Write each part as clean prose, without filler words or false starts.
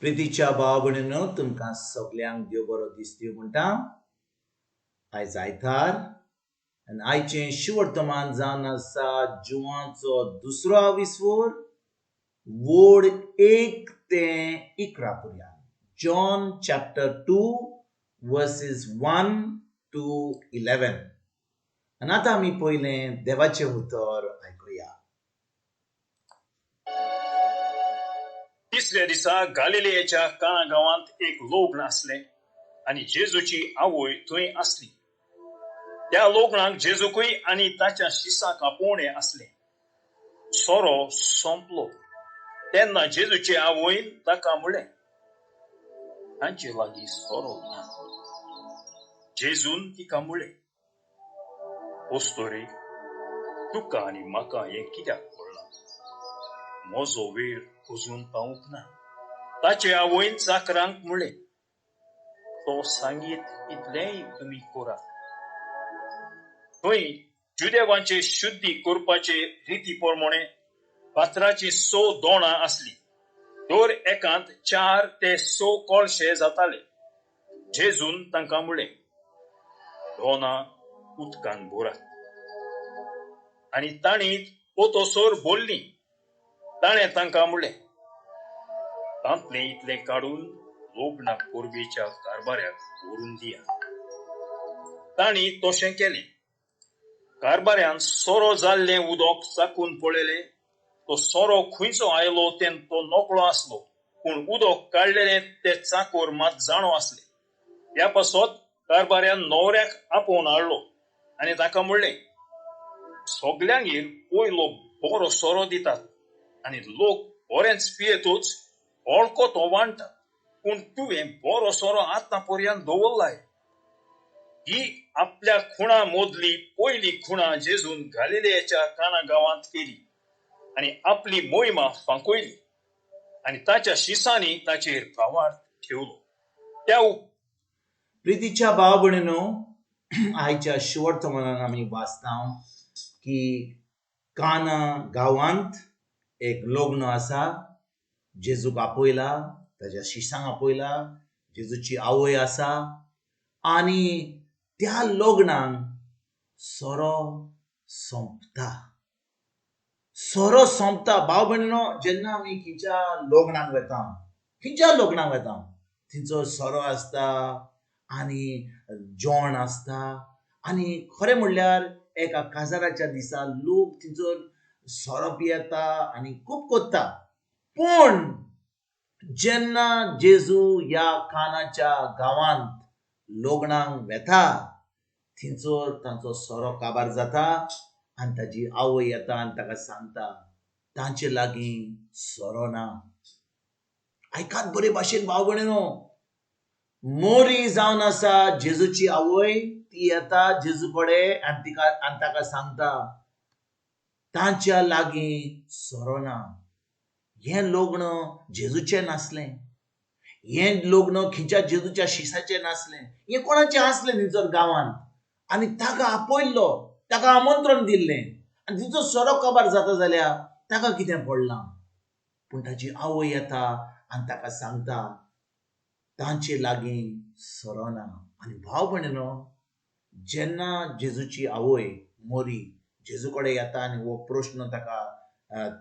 प्रितीच्या भाव भयणीनो, तुमकां सगल्यांक देव बरो दीस दिवं म्हणटा. आयज आयतार आनी आयचें शिवर्तमान जावन आसा जुवांचो दुसरो आविस्वोर वोड 1 ते 11 पर्यंत. John chapter 2 verses 1 to 11. आनी आतां आमी पयलें देवाचें उतर आयकुया. तिसऱ्या दिसा गालिलेच्या काना गांवांत एक लग्न आसलें आनी जेजूची आवय थंय आसली. त्या लग्नाक जेजूकय आनी ताच्या शिसाक आपोवणें आसलें. सोरो सोंपलो तेन्ना जेजूचे आवयन ताका म्हळें, तांचे लागीं सोरो ना. जेजून तिका म्हळें, अस्तोरे, तुका आनी म्हाका हें कित्याक पडलां? म्हजो वेळ अजून पावूंक ना. ताचे आवयन चाकरांक म्हळें, तो सांगीत इतलेंय तुमी करात. थंय जुदेवांचे शुद्धी करपाचे रिती प्रमाणे फातराची 6 दोणां आसली. दर एकांत 4 ते 6 कळशे जाताले. जेजून तांकां म्हळें, दोनां उदकान भरात. आनी तांणी पोतोसर बोल्ली. ताणें तांकां म्हळें, तांतलें इतलें काडून लग्ना परबेच्या कारभाऱ्याक व्हरून दिया. तांणी तशें केलें. कारभाऱ्यान सोरो जाल्लें उदक चाकून पळयलें. तो सोरो खंयचो आयलो तें तो नकळो आसलो, पूण उदक काडलेलें ते चाकोर मात जाणो आसले. ह्या पासत कारभाऱ्यान न्हवऱ्याक आपोवन हाडलो आनी ताका म्हणलें, सगल्यांगेर पयलो बरो सोरो दितात आनी लोक बरेंच पियेतूच हळको तो वांट्टात, पूण तुवें बरो सोरो आतां पर्यंत दवरलाय. ही आपल्या खुणा मोदली पयली खुणा जेजून गालिलेच्या काना गांवांत केली आनी आपली मोहिमा फांकयली आनी ताच्या शिसांनी ताचेर भावार्थ ठेवलो. त्या प्रितीच्या भाव भयणीनो, आयच्या शिवर्तमानान आमी वाचता की काना गांवांत एक लग्न आसा. जेजूक आपयला, ताच्या शिसांक आपयला, जेजूची आवय आसा आनी त्या लग्नाक सोरो सोंपता. सोरो सोंपता. भाव भयणीनो, जेन्ना आमी खंयच्या लग्नाक वेता, खंयच्या लग्नाक वेता, थंयचो सोरो आसता आनी जेवण आसता. आनी खरें म्हणल्यार एका काजाराच्या दिसा लोक थंयचो सोरो पियेता आनी खूब करता. पूण जेन्ना जेजू ह्या कानाच्या गांवांत लग्नाक वेता, थंयचो तांचो सोरो काबार जाता आनी ताजी आवय येता आनी ताका सांगता, तांचे लागीं सोरो ना. आयकात बरे भाशेन भाव भयणीनो, मोरी जावन आसा जेजूची आवय, ती येता जेजू कडेन आनी तिका आनी ताका सांगता, तांच्या लागीं सोरो ना. हें लग्न जेजूचें नासलें, हें लग्न खंयच्या जेजूच्या शिसाचें नासलें, हें कोणाचें आसलें थंयसर गांवांत. आनी ताका आपयल्लो, ताका आमंत्रण दिल्लें आनी तिचो सोरो काबार जाता जाल्यार ताका कितें पडलां? पूण ताची आवय येता आनी ताका सांगता, तांचे लागीं सोरो ना. आनी भाव भयणीनो, जेन्ना जेजूची आवय मोरी जेजू कडेन येता आनी हो प्रश्न ताका,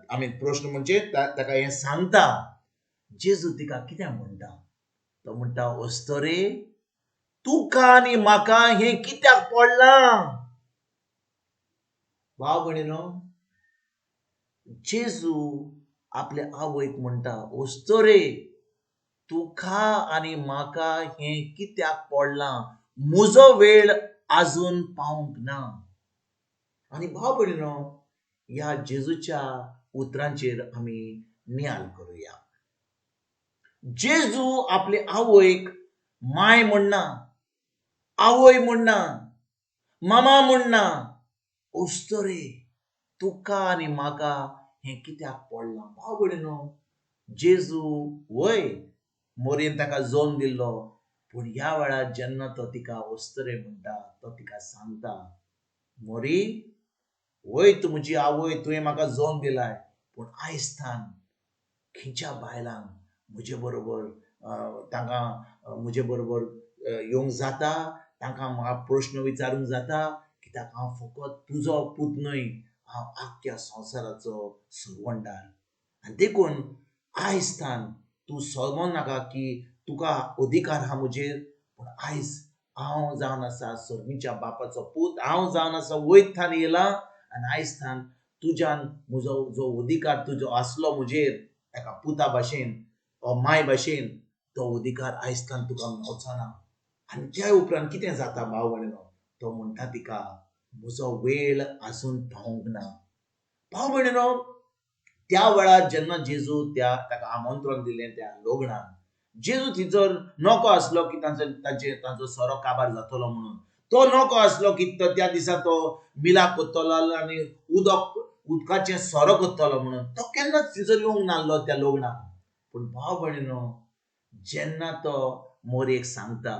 आमी प्रश्न म्हणजे ताका हें सांगता, जेजू तिका कितें म्हणटा? तो म्हणटा, अस्तोरे, तुका आनी म्हाका हें कित्याक पडलां? भाव भयणीनो, जेजू आपल्या आवयक म्हणटा, अस्तोरे, तुका आनी म्हाका हें कित्याक पडलां? म्हजो वेळ आजून पावूंक ना. आनी भाव भयणीनो, ह्या जेजूच्या उतरांचेर आमी नियाल करुया. जेजू आपले आवयक माय म्हणना, आवय म्हणना, मामा म्हणना, अस्तोरे, तुका आनी म्हाका हें कित्याक पडलां? भाव भयणीनो, जेजू वय मोरयेन ताका जल्म दिल्लो, पूण ह्या वेळार जेन्ना तो तिका अस्तोरे म्हणटा, तो तिका सांगता, मोरी, वय तूं म्हजी आवय, तुवें म्हाका जल्म दिलाय, पूण आयज थान खंयच्या बायलांक म्हजे बरोबर तांकां म्हजे बरोबर येवंक जाता, तांकां म्हाका प्रश्न विचारूंक जाता, कित्याक हांव फकत तुजो पूत न्हय, हांव आख्ख्या संवसाराचो सरवणदार. आनी देखून आयज थावन तूं समज नाका की तुका अधिकार आहा म्हजेर, पूण आयज हांव जावन आसा सर्गीच्या बापाचो पूत, हांव जावन आसा वयर थावन येयला आनी आयज थावन तुज्यान म्हजो जो अधिकार तुजो आसलो म्हजेर एका पुता भाशेन वा माय भाशेन, तो अधिकार आयज थावन तुका मेवचो ना. आनी त्या उपरांत कितें जाता भाव भयणीनो, तो म्हणटा तिका म्हजो वेळ आजून पावूंक ना. भाव भयणीनो, त्या वेळार जेन्ना जेजू त्या ताका आमंत्रण दिलें त्या लग्नाक, जेजू थंयसर नको आसलो की तांचो तांचे तांचो सोरो काबार जातलो म्हणून, तो नको आसलो की त्या दिसा तो मिलाक करतलो आनी उदकाचें सोरो करतलो म्हणून, तो केन्नाच थंयसर येवंक नासलो त्या लग्नाक. पूण भाव भयणीनो, जेन्ना तो मोरयेक सांगता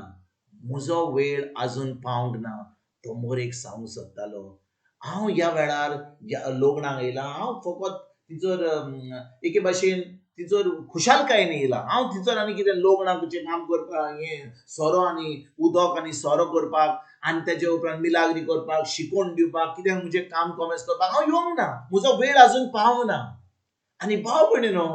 म्हजो वेळ आजून पावंक ना, तो मोरयेक सांगूंक सोदतालो हांव ह्या वेळार लग्नाक येयला, हांव फकत थंयसर एके भाशेन थंयसर खुशालकायेन येयला, हांव थंयसर आनी कितें लग्नाचें काम करपाक, हें सोरो आनी उदक आनी सोरो करपाक आनी तेजे उपरांत मिलाग्री करपाक, शिकोवन दिवपाक, कितें म्हजें काम कॉमेस करपाक हांव येवंक ना, म्हजो वेळ आजून पावंक ना. आनी भाव भयणीनो,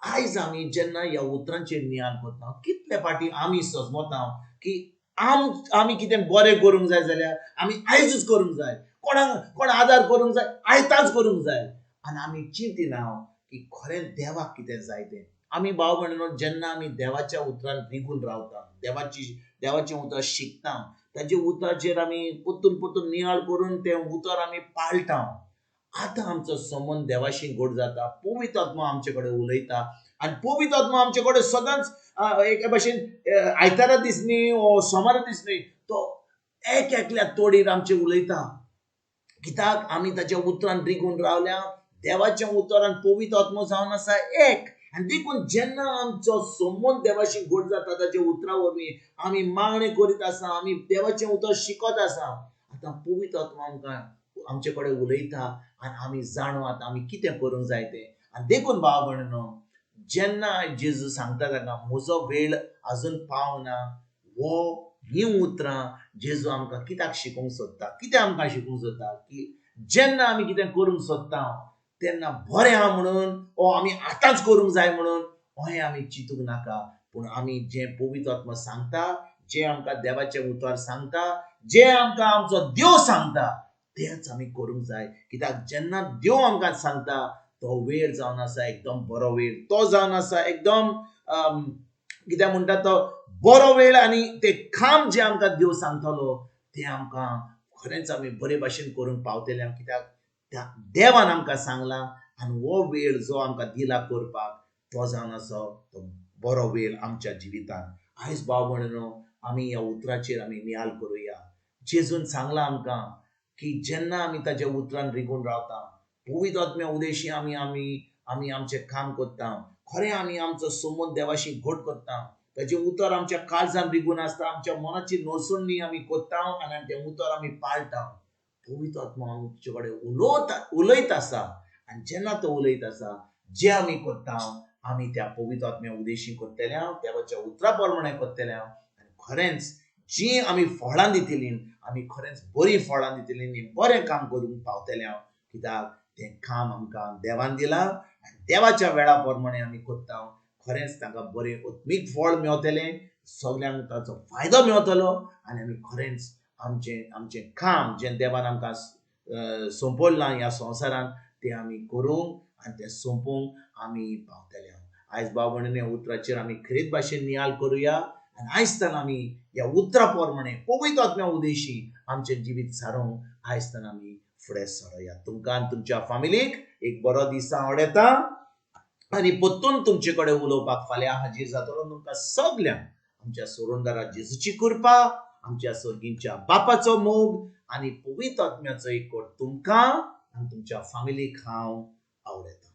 आयज आमी जेन्ना ह्या उतरांचेर नियाळ करता, कितले फावटी आमी सजमता की आमी कितें बरें करूंक जाय जाल्यार आमी आयजूच करूंक जाय, कोणाक कोण आदार करूंक जाय आयताच करूंक जाय, आनी आमी चिंतिना की खरें देवाक कितें जाय तें. आमी भाव भयणीनो, जेन्ना आमी देवाच्या उतरान रिगून रावता, देवाचें उतर शिकता, ताजे उतराचेर आमी परतून परतून नियाळ करून तें उतर आमी पाळटा, आतां आमचो संबंद देवाशी गोड जाता. पवित्र आत्मा आमचे कडेन उलयता आनी पवित्र आत्मा आमचे कडेन सदांच एके भाशेन आयतारा दीस न्ही वो सोमारा दीस न्ही, तो एक एकल्या तोडीर आमचे उलयता, कित्याक आमी ताच्या उतरान रिगून रावल्या. देवाच्या उतरान पवित्र आत्मो जावन आसा एक. आनी देखून जेन्ना आमचो संबंद देवाशी गोड जाता, ताच्या उतरा वरवीं आमी मागणें करीत आसा, आमी देवाचें उतर शिकत आसा, आतां पवित्र आत्मा आमकां आमचे कडेन उलयता आनी आमी जाणू आतां आमी कितें करूंक जाय तें. आनी देखून भाव भयणीनो, जेन्ना जेजू सांगता ताका म्हजो वेळ आजून पावना, हो हीं उतरां जेजू आमकां कित्याक शिकोवंक सोदता, कितें आमकां शिकोवंक सोदता की जेन्ना आमी कितें करूंक सोदता तेन्ना बरें आहा म्हणून ओ आमी आतांच करूंक जाय म्हणून अहें आमी चिंतूंक नाका, पूण आमी जें पवित्र आत्मा सांगता, जें आमकां देवाचें उतर सांगता, जें आमकां आमचो देव सांगता तेंच आमी करूंक जाय. कित्याक जेन्ना देव आमकां सांगता तो वेळ जावन आसा एकदम बरो वेळ, तो जावन आसा एकदम कित्याक म्हणटा तो बरो वेळ, आनी तें काम जें आमकां देव सांगतलो तें आमकां खरेंच आमी बरे भाशेन करूंक पावतले. कित्याक त्या देवान आमकां सांगलां आनी हो वेळ जो आमकां दिला करपाक तो जावन आसा तो बरो वेळ आमच्या जिवितान. आयज भाव भयणीनो, आमी ह्या उतराचेर आमी नियाळ करुया. जेजून सांगलां आमकां की जेन्ना आमी ताच्या उतरान रिगून रावता, पवित्र आत्म्या उदेशी आमी आमी आमी आमचें काम करता, खरें आमी आमचो संबंद देवाशी घट करता, ताचें उतर आमच्या काळजान रिगून आसता, आमच्या मनाची नसणणी आमी करता आनी तें उतर आमी पाळटा. पवित्र आत्मा आमचे कडेन उलयत आसा आनी जेन्ना तो उलयत आसा जें आमी करता आमी त्या पवित्र आत्म्या उदेशी करतले, देवाच्या उतरा प्रमाणे करतले आनी खरेंच जी आमी फळां दितली आमी खरेंच बरीं फळां दितली आनी बरें काम करूंक पावतले. कित्याक तें काम आमकां देवान दिलां आनी देवाच्या वेळा प्रमाणे आमी करता, खरेंच तांकां बरें आत्मीक फळ मेवतलें, सगल्यांक ताचो फायदो मेवतलो आनी आमी खरेंच आमचें आमचें काम जें देवान आमकां सोंपयलां ह्या संवसारांत तें आमी करूंक आनी तें सोंपोवंक आमी पावतले. आयज भाव भयणींनी उतराचेर आमी खरीत भाशेन नियाळ करुया आनी आयज तान आमी ह्या उतरा प्रमाणे पवित्र आत्म्या उदेशी आमचें जिवीत सारोवंक आयज तान आमी फुडें सरोया. तुमकां आनी तुमच्या फामिलीक एक बरो दीस आवडटा आनी परतून तुमचे कडेन उलोवपाक फाल्यां हाजीर जातलो. तुमकां सगल्यांक आमच्या सोडूनदारा जेजूची कृपा, आमच्या सर्गींच्या बापाचो मोग आनी पवित्र आत्म्याचो एकवट तुमकां आनी तुमच्या फामिलीक हांव आवडटा.